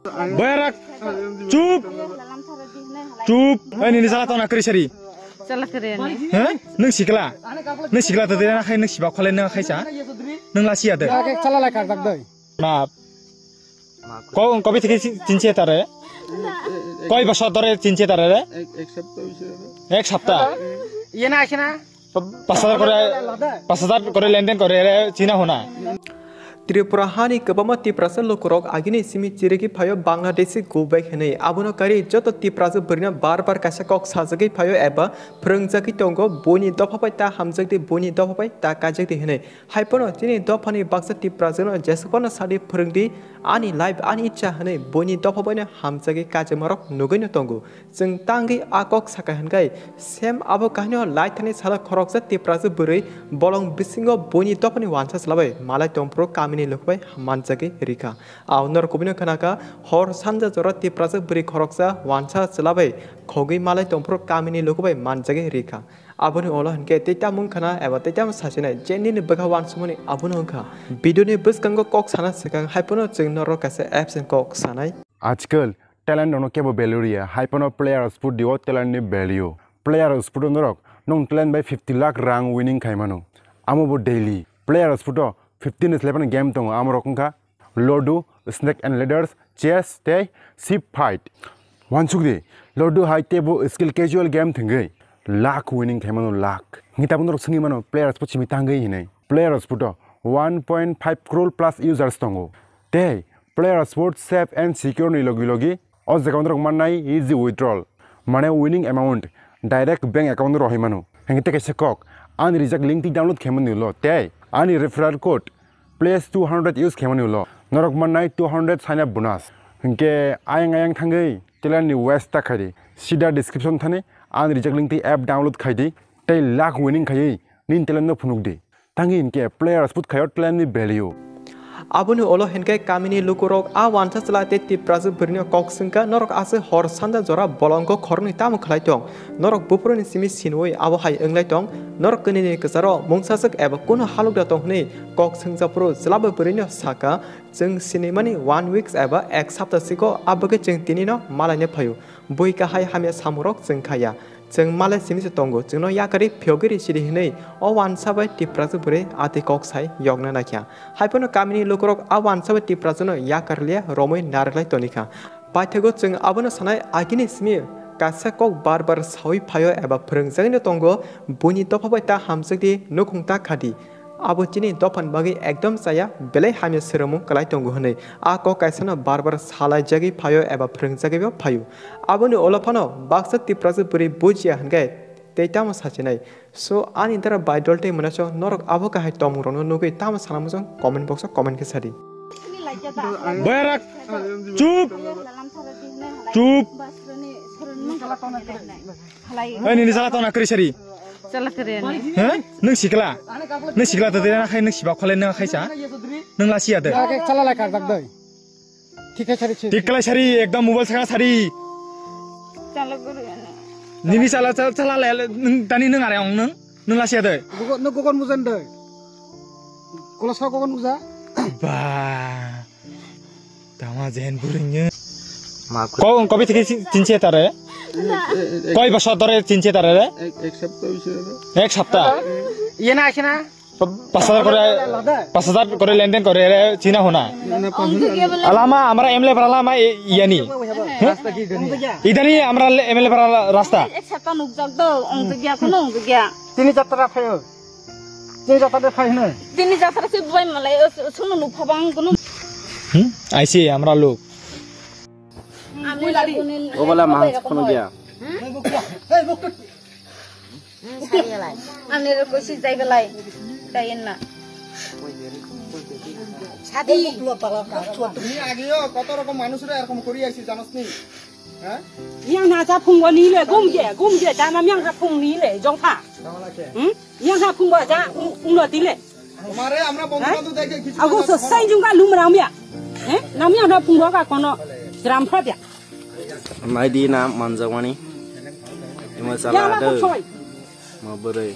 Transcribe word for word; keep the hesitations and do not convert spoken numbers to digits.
Boyarak. Chup. Chup. Ai nini sala tona kri sari. Sala kri ani. He? Nung sikla. Nung sikla to dena khai nung siba khole nung khai sa. Nung la siya de. Sala lai kar dak doi. Ma. Ko kobi thiki chinche tare. Koi bosor dore chinche tare re? Ek, ek sapta hoise dada. Ek sapta. Iye na ashe na? Pas hajar kore, pas hajar kore lenden kore re china hona. Tripura hani kwbangma Tiprasa lukurok agini simi chirigwi phaio Bangladeshi go back hinwi. Abono kari joto Tiprasa bwrwino bar bar kaisa kok sajagwi phaio eba phwrwngjagwi tongo, buini dopha bai ta hamjakdi, buini dopha bai ta kaijakdi hinwi. Haiphano chini dophani baksa Tiprasano jesukphano sadi phwrwngdi, ani life, ani icha hinwi buini dopha baino hamjakwi kaijakmarok nugwino tongo. Chwng tangwi a kok saka hinkhai, sem abo kahinio laithani salo khoroksa Tiprasa bwrwi bolong bisingo buini dophani wansa chwlabai malai tongphuru kamini lukubai manjagwi rikha. Ao norok kubino khnakha, hor sanja jora Tiprasa bwrwi khoroksa wansa chwlabai khogwi malai tongphuru kamini lukubai manjagwi rikha. Aboni ulo hinkhe tei tamo wngkhana eba tei tamo sachinai je nini bwkha wansukmani abono wngkha. Video ni bwskango kok sana swkang haiphano chwng norok kaisa absent kok sanai. Ajkal talent rokno kebo value riya, haiphano players put dio talent ni value. Players put norok nong talent bai fifty lakh rang winning khaimano. Amo bo daily. Players put o fifteen ni slai phano game tongo, amorok wngkha Ludo, Snake and Ladders, Chess tei Ship Fight. Wansuk di, Ludo hai teibo skill casual game thwngwi lakh winning khaimano, lakh. Hwnkhe tabuk norok swngwi mano players put simi tangwi hinwi. Players put o one point five crore plus users tongo. Tei players put safe and secure ni logi logi o jaga norok mannai easy withdrawal, mane winning amount direct bank account rohoi mano. Hwnkhe tei kaisa kok, ani rijak link twi download khaimani ulo tei ani referral code place two hundred use khaimani ulo norok mannai two hundred sign up bonus. Hwnkhe ayang ayang thangwi talent ni waste ta khaidi, sida description thani ani rijak link twi app download khaidi tei lakh winning khaiwi nini talent no phunukdi. Tangwi hinkhe players put khaio talent ni value. Aboni ulo hinkhe kamini lukurok a wansa chwla tei Tiprasa bwrwino kok swngkha, norok aswk hor sanja jora bolongkho khoroknwi tamo khlai tong? Norok buphuruni simi sinwi abo hai wnglai tong? Norok kwnwini kwcharo mungsaswk eba kunu halok da tong hwnwi kok swngjaphuru chwla bai bwrwino sakha, chwng sinimani one weeks eba ek sapta siko, abagwi chwng tinino malaina phaio. Bui kahai hamya samungrok chwng khaya. Chwng malai simi se tongo, chwngno yakarwi phiyogwi ri sidi hinwi o wansa bai Tiprasa bwrwi ati kok sai yokna naikha. Haiphano kamini lukurok a wansa bai Tiprasano yakarliya romwi narwklai tonikha. Paithago chwng abono sanai agini simi kaisa kok bar bar sawi phaio eba phwrwngjagwino tongo, buini dopha bai ta hamjakdi, nukhung ta khadi. Abo chini dophani bagwi ekdom chaya, belai hamya swrwngmung kwlai tongo hwnwi a kok kaisano bar bar salaijagwi phaio eba phwrwngjagwibo phaio. Aboni ulo phano baksa Tiprasa bwrwi bujiya hwnkhe tei tamo sachinai. So, ani dara bai dol tei mwnaso norok abo kahai tongmungrokno nugwi tamo sana muchung comment box o comment khe sadi. Boyarak, chup, chup. Hai nini sala tona kri sari. Sala kri ani. He? Nung sikla? Nung sikla to dena khai nung siba khole nung khai sa? Nung la siya de. Chala lai karjak doi. Thik khai sari si. Thik khai sari, ekdom mobile saka sari. Chala kri ani. Nini sala, sala, sala le, nung tani nung are ong nung? Nung la siya de. Gogo, nung gogon mujan doi. Kolos ka gogon muja? Ba. Tama jen buringnya. Maaf. Kau, kau bitik chinche tare? Koi bosor dore chinche tare re? Ek, ek sapta hoise dada. Ek sapta? Iye na ashe na? Pas hajar kore, pas hajar kore lenden kore re, china hona. Na, na, pas hajar. Alama, amra M L A para alama, e, yani. Idani amra M L A para rasta. Ek sapta nukjak do, ong jagya, kono ong jagya. Tini jatra phayo. Tini jatra de phai hne. Tini jatra se buai malai, o, o, sunu nuk phabang kono. Hmm? I see, amra luk. Obala mahang kono gya. Ani roko si jai galai. Tayen na. তুমি আগেও কত রকম মানুষের এরকম করি আইছি জানোস নি? Yang na ja phung bo ni le gum je, gum je, ja na yang ja phung ni le jong pha. Hmm? Yang ja phung bo ja, ung, ung lo ti le. তোমারে আমরা বন্ধু বান্ধব দেখে কিছু Ago so sai jung ga lum ram ya. Eh? Nam yang ja phung bo ga kono gram pha dia. Mai di na manjak mani. Imo sala do. Mo bwrwi.